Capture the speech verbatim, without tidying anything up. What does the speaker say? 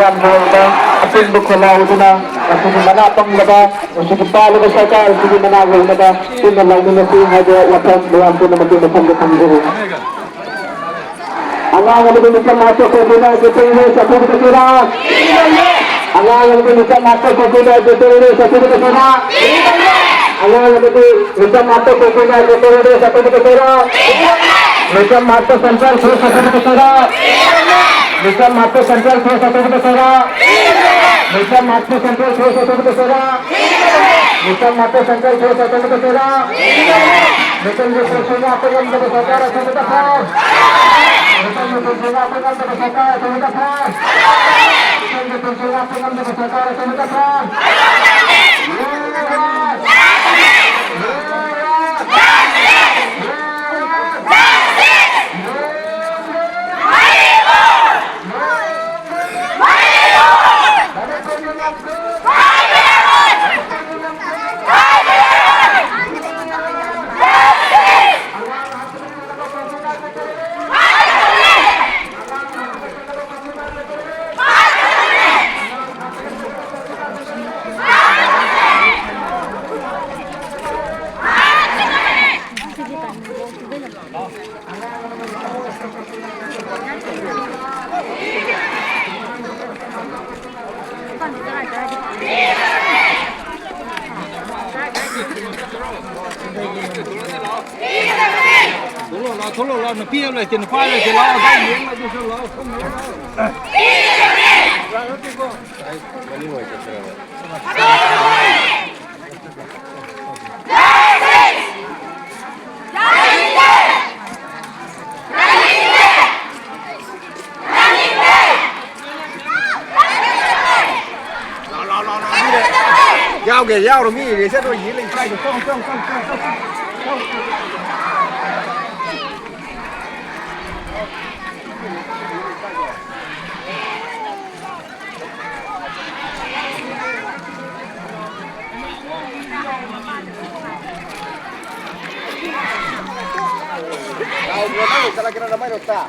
ꯌꯥꯝꯅ ꯑꯄꯨꯟꯕ ꯈꯣꯜꯂꯥꯎꯗꯨꯅ ꯉꯁꯤꯒꯤ ꯃꯅꯥ ꯄꯪꯂꯕ, ꯉꯁꯤꯒꯤ ꯄꯥꯜꯂꯤꯕ ꯁꯔꯀꯥꯔ ꯑꯁꯤꯒꯤ ꯃꯅꯥ ꯌꯧꯅꯕ ꯄꯨꯟꯅ ꯂꯥꯎꯃꯤꯟꯅꯁꯤ ꯍꯥꯏꯕ ꯋꯥꯐꯝ ꯃꯌꯥꯝ ꯄꯨꯝꯅꯃꯛꯀꯤ ꯃꯐꯝꯗ ꯊꯝꯖꯔꯤ꯫ ꯑꯉꯥꯡ ꯑꯃꯗꯤ ꯃꯤꯆꯝ ꯃꯥꯁꯇꯔ ꯀꯣꯝꯕꯤꯅ ꯖꯦꯇꯦꯟꯗ꯭ꯔ ꯆꯠꯊꯣꯛꯄꯗ ꯆꯩꯔꯥ꯫ ꯑꯉꯥꯡ ꯑꯃꯗꯤ ꯃꯤꯆꯝ ꯃꯥꯁꯇꯔ ꯀꯣꯝꯕꯤꯅ ꯖꯦꯇꯦꯟꯗ꯭ꯔ ꯆꯠꯊꯣꯛꯄꯗ ꯆꯩꯔꯥ꯫ ꯑꯉꯥꯡ ꯑꯃꯗꯤ ꯃꯤꯆꯝ ꯃꯥꯁꯇꯔ ꯀꯣꯝꯕꯤꯅ ꯖꯦꯇꯦꯟꯗ꯭ꯔ ꯆꯠꯊꯣꯛꯄꯗ ꯆꯩꯔꯥ꯫ ꯃꯤꯆꯝ ꯃꯥꯁꯇꯔ ꯁꯦꯟꯇ꯭ꯔꯦꯜ ꯐꯣꯔꯁ ꯆꯠꯊꯣꯛꯄꯗ ꯆꯩꯔꯥ꯫ ꯃꯤꯆꯝ ꯃꯥꯁꯇꯔ ꯁꯦꯟꯇ꯭ꯔꯦꯜ ꯐꯣꯔꯁ ꯆꯠꯊꯣꯛꯄꯗ ꯆꯩꯔꯥ꯫ ꯃꯤꯆꯝ ꯃꯥꯁꯇꯔ ꯁꯦꯟꯇ꯭ꯔꯦꯜ ꯐꯣꯔꯁ ꯆꯠꯊꯣꯛꯄꯗ ꯆꯩꯔꯥ꯫ ꯃꯤꯆꯝ ꯃꯥꯁꯇꯔ ꯁꯦꯟꯇ꯭ꯔꯦꯜ ꯐꯣꯔꯁ ꯆꯠꯊꯣꯛꯄꯗ ꯆꯩꯔꯥ꯫ ꯃꯤꯆꯝꯒꯤ ꯄꯨꯟꯁꯤ ꯉꯥꯛꯄ ꯉꯝꯗꯕ ꯁꯔꯀꯥꯔ ꯑꯁꯤꯕꯨ ꯗꯐꯥ꯫ ꯃꯤꯆꯝꯒꯤ ꯄꯨꯟꯁꯤ ꯉꯥꯛꯄ ꯉꯝꯗꯕ ꯁꯔꯀꯥꯔ ꯑꯁꯤꯕꯨ ꯗꯐꯥ꯫ ꯃꯤꯆꯝꯒꯤ ꯄꯨꯟꯁꯤ ꯉꯥꯛꯄ ꯉꯝꯗꯕ ꯁꯔꯀꯥꯔ ꯑꯁꯤꯕꯨ ꯗꯐꯥ꯫ ꯊꯣꯛꯂꯛꯑꯣ, ꯂꯥꯛꯑꯣ, ꯊꯣꯛꯂꯛꯑꯣ, ꯂꯥꯛꯑꯣ꯫ ꯅꯨꯄꯤ ꯑꯃ ꯂꯩꯇꯦ, ꯅꯨꯄꯥ ꯂꯩꯇꯦ, ꯂꯥꯛꯑꯣ, ꯑꯗꯥꯏ ꯌꯦꯡꯉꯣ, ꯑꯗꯨꯁꯨ ꯂꯥꯛꯑꯣ, ꯁꯣꯝꯗ ꯂꯥꯛꯑꯣ꯫ ꯌꯥꯎꯒꯦ, ꯌꯥꯎꯔꯣ, ꯃꯤ ꯔꯦꯁ ꯆꯠꯂꯣ, ꯌꯦꯡ ꯂꯩ ꯀꯥꯏꯗꯣ꯫ ꯆꯣ, ꯆꯣ, ꯆꯣ, ꯆꯣ, ꯆꯣ꯫ ꯅꯪ ꯆꯠꯂꯛꯀꯦꯔꯥ ꯂꯃꯥꯏꯔꯣꯛꯇ?